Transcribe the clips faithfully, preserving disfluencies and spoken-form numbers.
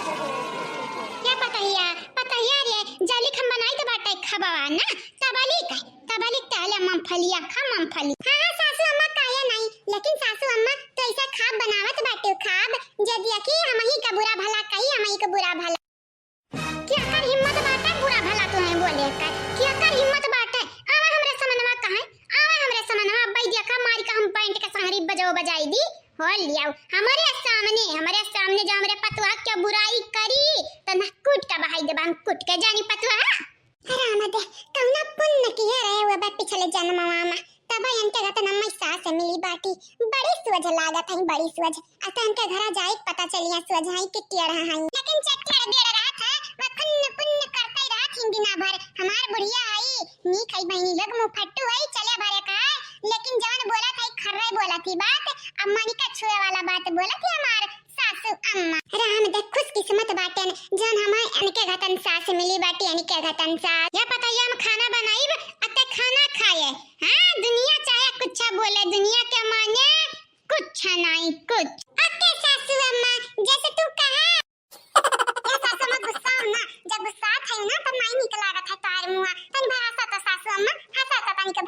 ए पतहिया, पतहिया रे, जलिक हम बनाइत बाटे खबवा ना, तबलिक, तबलिक तहले मूंगफलिया खा मूंगफली। हाँ, हाँ, सासू अम्मा, काहे नाहीं, लेकिन सासू अम्मा, तू ऐसा खाब बनावत बाटे खाब, जे दिया कि हमही का बुरा भला कही, हमही का बुरा भला। केकर हिम्मत बाटे बुरा भला तुहैं बोले का? केकर हिम्मत बाटे? आवा हमरे समनवा कहाँ? आवा हमरे समनवा, अब्बई देखा मारी का हम बैंड के संगरी बजाओ बजाई दी। हो लियाओ। हमरे सामने, हमरे सामने जो हमरे पतोह के बुराई करी, त ना कूट के बहाई देबा हम कूट के जानी पतोह। राम दे, कौना पुण्य किहे रहे वो बा पिछले जन्मवा मा। तब इनके घतन अम्मा सास मिली बाटी, बड़ी सोझ लागत है, बड़ी सोझ। अतः इनके घरा जाए के पता चलिया सोझ है कि टेढ़ है। लेकिन जे टेढ़ बेढ़ रहत है, वह खुन्न पुन्न करते रहत ही दिना भर। हमार बुढ़िया है, नीक है बहिनी लोग, मुंह फट्टू है, चले भरे का है, लेकिन जवन बोलत है खर्रे बोलत ही बात, अम्मा नी का छुए वाला बात बोलत ही हमार सासू अम्मा। राम दे खुशकिस्मत बाटेन, जौन हमार इनके घतन सास मिली बाटी, इनके घतन सास। या पतैया हम खाना बनाइब, अते खाना खाए। हाँ, दुनिया चाहे कुछ बोले, दुनिया के माने कुछ नाहीं, कुछ। ओके सासू अम्मा, जैसे तू कहा। ए सासू अम्मा, गुस्सा हो ना, जब गुस्सा है ना, तब नाहीं नीक लागत है तोहार मुआ। तनी भर हंसा तो सासू अम्मा, हंसा तो तनी के।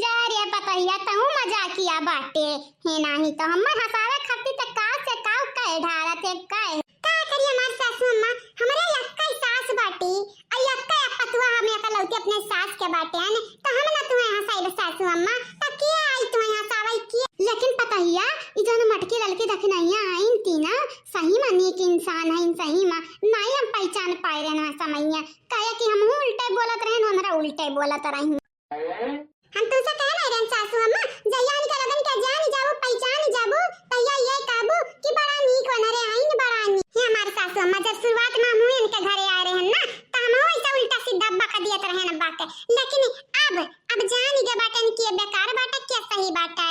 जा रे पतैया, तहूँ मजाकिया बाटे। हे नाहीं तो हम्मे हंसावे खातिर त का से का कहे ढारत है, कहे। का करी हमार सासू अम्मा, हमरे यक्कै सास बाटी, आ यक्कै पतुआ हम एकलौती अपने सास के बाटे हन, त हम ना तुहैं हंसाइब सासू अम्मा, त के आई तुहैं हंसावै के? लेकिन पतैया, ई जौन मटकी ललकी दखिनैया आइन ती ना, सही मा नीक इंसान हइन, सही मा, नाहीं हम पहिचान पाए रहेन समैया, काहे कि हमहूँ उल्टे बोलत रहेन, हमरा उल्टे बोलत रही। हम तुमसे कहे नहीं रहन सासू अम्मा, जहिया इनका लोगन के जान जाबू, पहिचान जाबू, तहिया ये कहबू कि बड़ा नीक बनरे हईन, बड़ा नीक। हे हमार सासू अम्मा, जब शुरुआत में हमहू इनके घरे आए रहन ना, त हमहू ऐसा उल्टा सीधा बक दियत रहन बात। लेकिन अब, अब जान गए बाटन कि ये बेकार बाटे, क्या सही बाटे।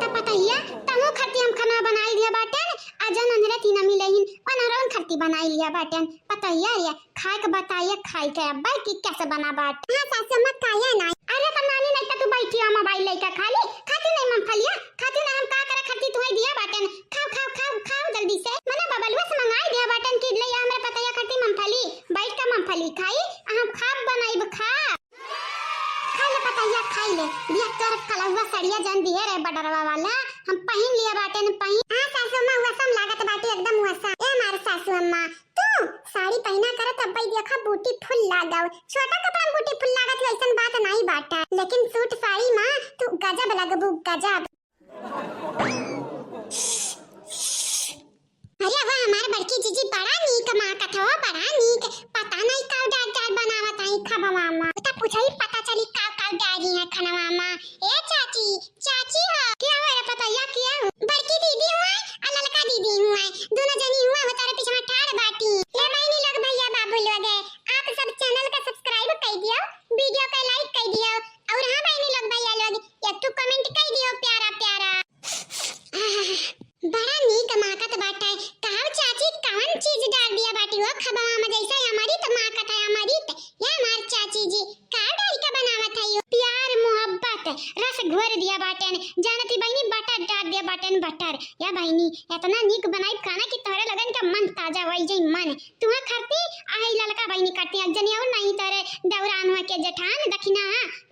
त पतैया, तहूँ खरती हम खाना बनाई लिया बाटेन, आ जौन अन्हरे तीना मिले हिन, उन्हरोन खरती बनाई लिया बाटेन। पतैया रे, खाए के बताइए, खाए के अब्बा कि कैसे बना बाट। हाँ सासू अम्मा, काहे नाहीं? अरे त नानी नहीं त तू बैठी हो मोबाइल लेके खाली, खाती नहीं मूंगफलिया, खाती नहीं हम का करे खरती तुहैं दिया बाटेन। खाओ, खाओ, खाओ, खाओ जल्दी से। मने बबलुआ से मंगाई दिया बाटेन कि ले आ हमरे पतैया खरती मूंगफली, बैठ के मूंगफली खाई, आ हम खाब बनाइब खा। खाई ले पतैया, खाई ले। बिया तोर कलहुआ सड़िया जौन दिहे रहे बडरवा वाला, हम पहिन लिया बाटेन, पहिन। हाँ सासू अम्मा, वसम लागत बाटे एकदम वसम। ए हमार सासू अम्मा, तू साड़ी पहिना करत अब्बई देखा ब्यूटीफुल लागव। छोटा कपड़ा में ब्यूटीफुल लागत हो, ऐसन बात नाहीं बाटा, लेकिन सूट साड़ी मा तू गजब लगबू, गजब। अरे वाह, हमार बड़की जीजी बड़ा नीक माँ कथवा, बड़ा नीक। पता नहीं काव डार डार बनावत आई खबवा मा। त पूछई पता चली काव काव डारी है खनवा मा। ए चाची, चाची हो। क्या हो रे पतैया, क्या हो? बड़की दीदी हुआ आ ललका दीदी हुआ, दोनों जनी हुआ हो तारे पीछे में ठाड़ बाटी। ले बहिनी लोग, भैया बाबू लोग है, आप सब चैनल का सब्सक्राइब कर दियो, वीडियो का लाइक कर दियो, और हाँ बहिनी लोग भैया लोग एक ठो कमेंट कर दियो प्यारा प्यारा। आह, बड़ा नीक माकत बाटे। कहो चाची, कवन चीज डार दिया बाटी हो खबवा में, जैसे अमृत माकत है, अमृत। या हमार चाची जी, का डाल के बनावत है यो? प्यार मोहब्बत रस घोर दिया बाटेन, जानती बहिनी बटर डार दिया बाटेन बटर। या बहिनी, इतना नीक बनाई खाना कि तोहरे लोगन का मन ताजा होई जाई मन। तुहा खरती आई ललका बहिनी खरती, एक जनी और नहीं तोरे दौरान हुआ के जेठान दखिना,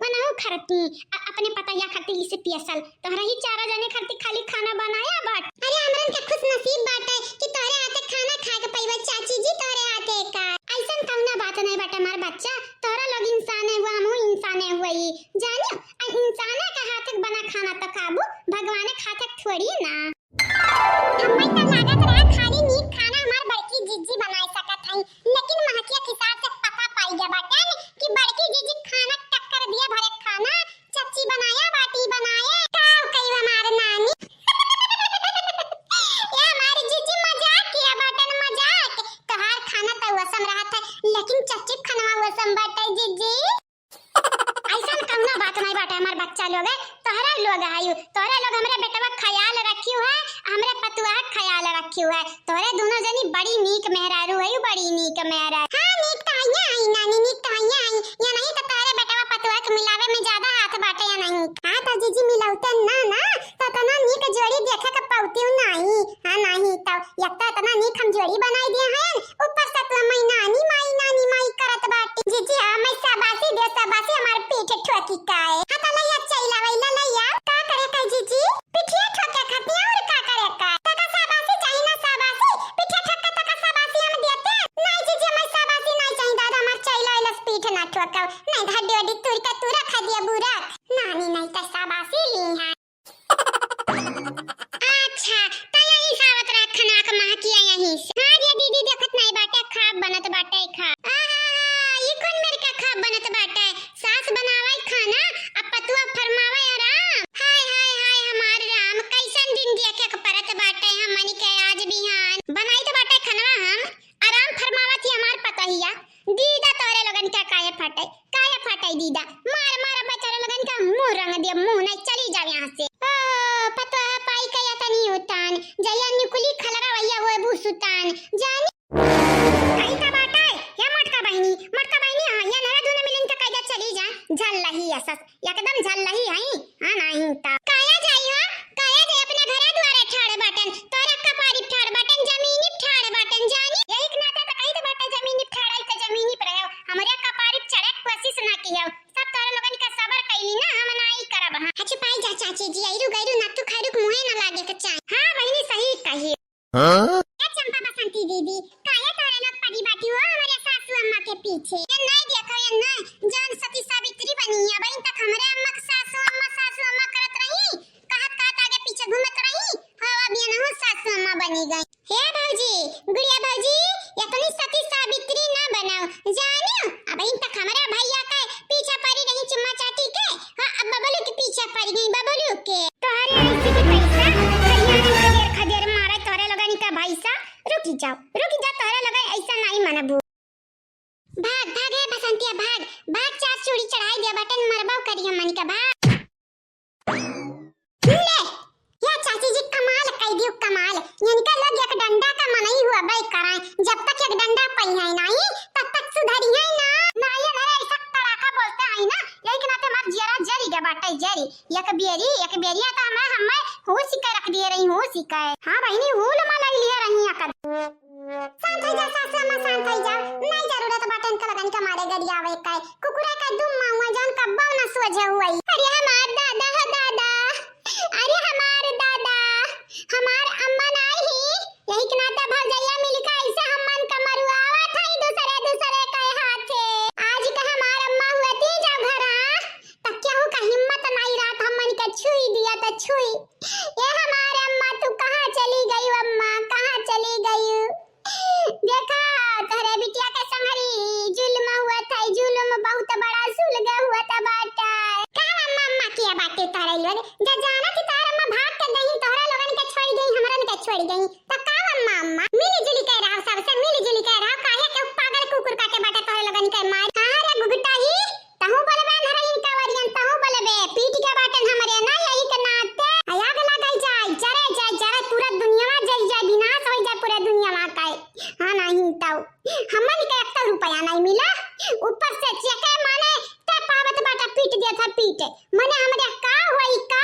वनहु खरती, अ-, अपने पतैया खरती इसे पियसल। तोहरा ही चारा जने खातिर खाली खाना बनाया बाट। अरे हमरन के खुश नसीब बाटे कि तोहरे हाथे खाना खाए के पइबे चाची जी, तोहरे हाथे का। ऐसन कौना बात नहीं बाटे हमार बच्चा, तोहरा लोग इंसाने हुआ, हमहू इंसाने हुआ ही। जानियो, आ इंसाने के हाथे के बना खाना तो खाबू, भगवाने के हाथे के थोड़ी ना। हमें तो लागत रहा खाली नीक खाना हमार बड़की जीजी बनाए सकत हई, लेकिन महकिया के हिसाब से पता पाई गया बाटे कि बड़की जीजी खाना टक्कर दिया भरे खाना, चच्ची बनाया बाटी बनाए, का कही हमार नानी। ये हमार जीजी मजाक किया बाटन, मजाक। तोहार खाना तो वसम रहत है, लेकिन चच्ची खनवा वसम बाटे जीजी। ऐसन कौनो बात नहीं बाटे हमार बच्चा लोग है, तोहरा लोग है, तोहरे लोग हमरे बेटवा ख्याल रखियो है, हमरे पतुआ ख्याल रखियो है। तोहरे दोनों जनी बड़ी नीक मेहरारू है, बड़ी नीक मेहरारू। हाँ, नीक तो हइया आई नानी, नीक तो हइया आई। या नहीं तो तोहरे बेटवा पतुआ के मिलावे में ज्यादा हाथ बाटे या नहीं? हाँ, तो जीजी मिलौते ना, ना, तो तना नीक जोड़ी देखे के पौती नहीं। बड़ी बनाई दिया है, ऊपर से तू मैं नानी माई, नानी माई करत बाटी। जीजी, हाँ, मैं शाबाशी दे, शाबाशी, हमार पीठ ठोकी काए। हाँ, त लइया चइला वइला लइया, का करे का जीजी? पिठिया ठोके खातिर और का करे का? तका शाबाशी चाही ना शाबाशी, पिठिया ठोके तका शाबाशी हम देते? नहीं जीजी, मैं शाबाशी नहीं चाही दादा, हमार चइला वइला से पीठ ना ठोकाओ। नहीं, हड्डी वड्डी तूर के तूरा खा दिया बुरा। नानी नहीं त शाबाशी ली है। अच्छा, त यहीं से आवत रहा खनाक महकिया यहीं से। हाँ रे दीदी, देखत नहीं बाटे, खाब बनत बाटे खा। आहा, ई कौन मेर का खाब बनत बाटे? सास बनावे खाना, अब पतुआ फरमावे आराम। हाय, हाय, हाय, हमार राम, कैसन दिन देखे के परत बाटे हमनी के आज बिहान। बनाइत बाटे खनवा हम, आराम फरमावत ही हमार पतोहिया। दीदा तोरे लोगन का काहे फाटे, काहे फाटे दीदा? मार, मार, अब तोरे लोगन का मुंह रंग दिया, मुंह नहीं, चली जाओ यहाँ से। ओ, पतोह पाई का या तनी उतान, जया निकुली खलरा वैया होए बू सुतान। जानी? कहीं का बाटे, या मोटका बहिनी, मोटका बहिनी, हाँ, या नरा दूनो मिलिन का कैदा चली जा, झल्लही असस। एकदम झल्लही हई, हाँ, नाहीं त। काया जाई हो? काया जाई? अपने घरे दुआरे ठाड़ बाटन, तोरा कपारी ठाड़ बाटन, जमीनी ठाड़ बाटन, जानी? यही के नाते त कही त बाटे, जमीनी ठाड़ आई त जमीनी पर रहो। हमरे कपारी चढ़े के कोशिश ना कियो। सब तोरे लोगन का सबर कैली ना, हम नाई करब, हाँ। हाँ, चुपाई जा चाची जी, ऐरू गैरू ना तू खैरू के मुँहे ना लागे के चाही। हाँ बहिनी, सही कही। हाँ? ए चंपा बसंती दीदी, काहे तोरे लोग पड़ी बाटी हो हमरे सासू अम्मा के पीछे? ये नहीं देखो, ये नहीं, जान सती सावित्री बनी है, अबहिन तक हमरे अम्मा के सासू अम्मा, सासू अम्मा करत रही, कहत कहत आगे पीछे घूमत रही, हो अब ये नहु सासू अम्मा बनी गई। हे भौजी, गुड़िया भौजी, इतनी सती सावित्री ना बनाओ, जानियो, अबहिन तक हमरे भैया के पीछा पड़ी रही चुम्मा चाटी के, हाँ, अब बबलू के पीछा पड़ी गई, बबलू के। तोहरे ऐसी की पैसा, खरियाने खदेर खदेर मारे तोहरे लोगन का भैंसा। रुकी जाओ, रुकी जाओ, तोहरे लोगन ऐसा नहीं मनबू। भाग, भाग हे बसंतिया, भाग, भाग, चार चूड़ी चढ़ाई दिया बटन, मरबो करी हमन का, भाग। ले, या चाची जी कमाल कई दियो, कमाल। इनका लोग एक डंडा का मनई हुआ बई कराए, जब तक एक डंडा पई है नहीं, तब तक सुधरी है ना। ना ये मेरा ऐसा तड़ाका बोलते हैं ना, यही के नाते हमार जियरा जरी गया बाटे, जरी। एक बेरी, एक बेरिया तो हमें, हमें होश ही के रख दिए रही, होश ही के। हाँ बहिनी, हुल मा लग लिया रही अकल। शांत हो जा सासू अम्मा, शांत हो जा। नहीं जरूरत बाटे इनका लगन के मारे गरियावे के। कुकुरा का दुम माँ हुआ जौन कब्बो न सोझे हुई। अरे हमार दादा, हो दादा, अरे हमार दादा, हमार अम्मा नाई ही, यही के नाते भौजैया मिलके ऐसे हमन का मरुआवत हई दूसरे दूसरे के हाथे। आज का हमार अम्मा हुआ ती जाओ घरा, त केहू का हिम्मत नाई रात हमन के छुई दिया त छुई। ए हमार अम्मा, तू कहाँ चली गई अम्मा, कहाँ चली गई? देखा, तोहरे बिटिया के संगरी जुल्म हुआ था, जुल्म बहुत बड़ा सुलग हुआ था बाटा। का अम्मा, अम्मा किया बाटे तोहरे लोग? जा जाना कि तोहर अम्मा भाग के गई, तोहरा लोगन के छोड़ गई, हमरन के छोड़ गई। त का अम्मा, अम्मा? मिली जुली के रहो सबसे, मिली जुली के रहो। काहे के पागल कुकुर काटे बाटे तोहरे लोगन के मार? हाँ रे गुगटा ही, तहूँ बोलबे अंधरहीन कांवरियन, तहूँ बोलबे, पीट के बाटन हमरे ना यही के नाते। आग लगाई जाए, जरे जाए, जरे पूरा दुनियावा जल जाए, विनाश होई जाए पूरा दुनियावा का। हाँ, नहीं तो हमन के एक रुपया नहीं मिला, ऊपर से चेके माने ते पावत बाटा पीट देत है पीट। मने हमरे का होई का?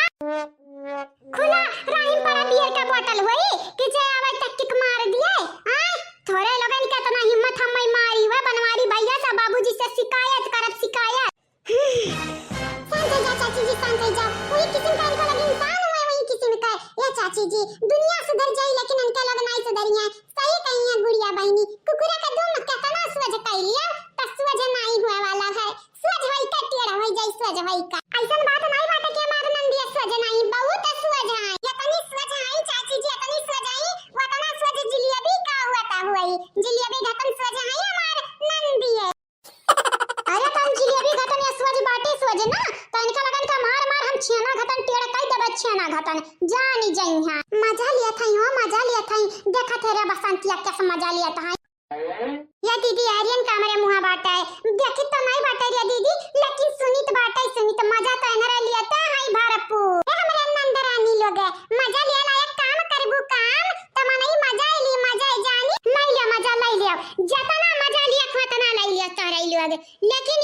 खुला राहिम पड़ा बियर का बोतल होई कि जे आवे त किक मार दिए। आय, थोरे लोगन के इतना हिम्मत हम्मे मारी, वह बनवारी भैया से बाबूजी से शिकायत करब, शिकायत। शांत हो जा चाची जी, शांत हो जा। वही किस्म का इनको लगे इंसान हुए, वही किस्म का। ये चाची जी, दुनिया सुधर जाई लेकिन इनके लोग नहीं सुधरिए। सही कही है गुड़िया बहिनी, कुकुरा का दुम कितना सोझ कई लिया, त सोझ नहीं हुए वाला है। सोझ होई का टेढ़ होई जाई, सोझ होई का। ऐसन बात नहीं बाटे कि हमार नंदिया सोझ नहीं, बहुत सोझ है। इतनी सोझ है चाची जी, इतनी सोझ है, उतना सोझ जिलेबी का हुआ था हुई। जिलेबी घटन सोझ है हमार नंदिया। अरे त हम जिलेबी घटन या सोझ बाटी सोझ ना, त इनका लगन का मार मार हम छेना घटन टेढ़ कई देबे, छेना घटन जानी जइहा। मजा लिया था हो, मजा लिया था। देखा थे रे बसंतिया कैसे मजा लिया था। या दीदी, आर्यन का हमरे मुहा बाटे, देखी तो नहीं बाटे रे दीदी, लेकिन सुनित बाटे, सुनित मजा तो एनरे लिया था, हाय भरपूर। ए हमरे नंदरानी लोग, मजा लिया लायक काम करबू काम, त मनई मजा ली, मजा जानी, ले लिया मजा, ले लिया। जतना मजा लिया, उतना ले लिया तोहरे लोग। लेकिन